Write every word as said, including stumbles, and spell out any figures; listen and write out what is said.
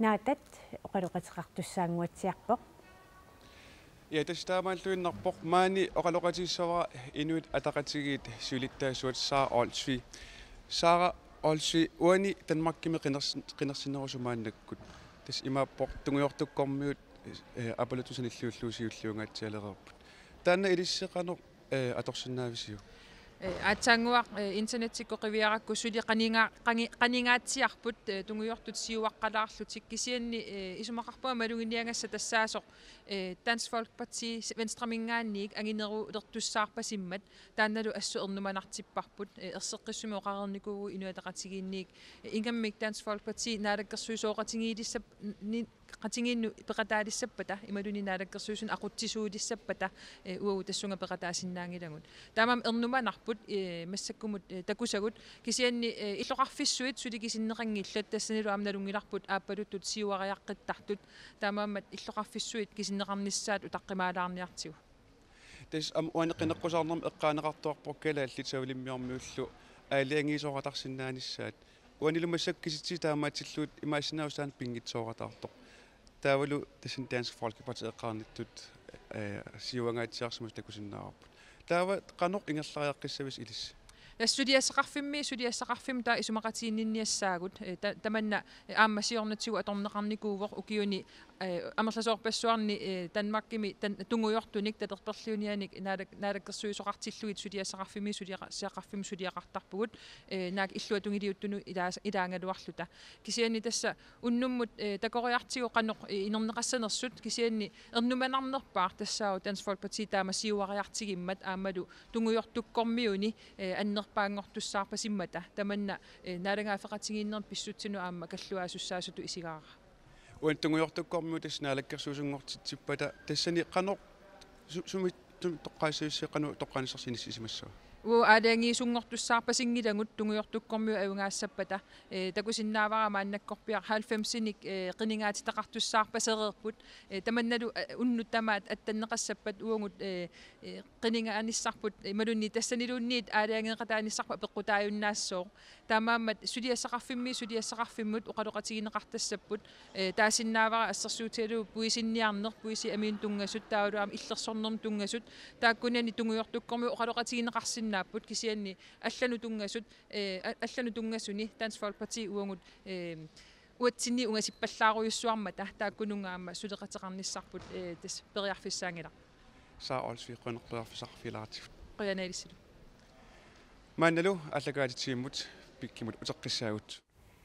Naatat oqaloqateqartussaannguatsiarpoq. Ja, tassa taamaalluinnarpoq, maani oqaloqatigiissavara Inuit Ataqatigiit siulittaasuat Sara Olsvig. Sara Olsvig, uani Danmarkimi qiners-, qinersinerusut maannakkut. Tassa imaappoq tungujortukkormiut, eh, Aappaluttut Sanilliullugu siulliungaatsialereerput. Taanna ilissi qanoq, eh, atorsinnaavisiuk? Eh, aatsaannguaq, eh, internettikkut qiviarakku suli qaninga-, qani-, qaningaatsiarput, eh, tungujortut siuaqqalaarlutik, kisianni, eh, isumaqarpunga maluginiagassat tassaasoq, eh, Dansk Folkeparti Venstreminngaanniit anginerulertussaarpasimmat, taannalu assut ernumanartipparput, eh, erseqqissumik oqareernikuuvugut Inuit Ataqatigiinniit, eh, ingammik Dansk Folkeparti naalakkersuisooqatigiillissap-, ni-, qatigiinnut peqataalissappata imaluunniit naalakkersuisuni aqutsisuulissappata, eh, uagut tassunga peqataasinnaanngilagut. Taamaammat ernumanarput, eh, massakkumut, eh, takusagut, kisianni, eh, illoqarfissuit suli kisinneqanngillat, tassanilu aamma nalunngilarput Aappaluttut siuariaqqittartut, taamaammat illoqarfissuit kisinneqarnissaat utaqqimaalaarniartigu. Tassa aamma uani qineqqusaarnermi eqqaaneqartuarpoq kalaallit savalimmiormiullu aalajangiisooratarsinnaanissaat. Uanilu massakkut kisitsisit taamaatsillugit imaassinnaavoq taanna pinngitsooratartoq. Taavalu tassani Dansk Folkeparti eqqaanittut, eh, siuangaatsiarsimasut takusinnaavarput. Taava qanoq ingerlariaqqissavisi ilissi? Tassa suliassaqarfimmi, suliassaqarfimmi taava isumaqatiginninniassaagut, eh, ta-, tamanna, eh, aamma siornatigut atorneqarnikuuvoq ukiuni, eh, amerlasoorpassuarni, eh, Danmarkimi tan-, tungujortunik talerperliunianik naalak-, naalakkersuisoqartillugit suliassaqarfimmi suliaqa-, -saqarfimmi suliaqartarpugut, eh, naak illuatungiliuttunut ilaas-, ilaagaluarluta. Kisianni tassa unnummut, eh, takoriartigu qanoq, eh, inerneqassanersut, kisianni ernumanarnerpaaq tassaavoq Dansk Folkeparti taama siuariartigimmat aammalu tungujortukkormiuni, eh, annerpaanngortussaarpasimmata, tamanna, eh, naalagaaffeqatigiinnermi pissutsinut aamma kalluaasussaasutut isigaara. Uani tungujortukkormiut tassa naalakkersuisunngortitsippata, tassani qanoq su-, sumi, sumi toqqaassavissi, qanoq toqqaannarsiinissisimassava? Uagut aalajangiisunngortussaarpasinngilagut tungujortukkormiut ajugaassappata, eh, takusinnaavara maannakkorpiaq halvfemsinik, eh, qinigaatitaqartussaarpasereerput, eh, tamannalu, eh, unnuk tamaat attanneqassappat uagut, eh, eh, qinigaanissarput, eh, imaluunniit tassaniluunniit aalajangeeqataanissarput apeqqutaajunnaassooq. Taamaammat suliassaqarfimmi suliassaqarfimmut oqaloqatigineqartassapput, eh, taasinnaavara assersuutigalugu puisinniarneq, puisit amiinnut tunngasut, taavalu aamma illersornermut tunngasut, taakkunani tungujortukkormiut oqaloqatigineqarsinnaapput, kisianni allanut tunngasut, eh, a-, allanut tunngasuni Dansk Folkeparti uagut, eh, uatsinni ungasipallaarujussuarmata, taakkununnga aamma suleqateqarnissarput, eh, tassa periarfissaanngilaq. Sara Olsvig, qujanaq periarfissaqarfigilaartigut. Qujanaq ilissilu. Maannalu aallakaatitsivimut Pikkimut uteqqissaagut.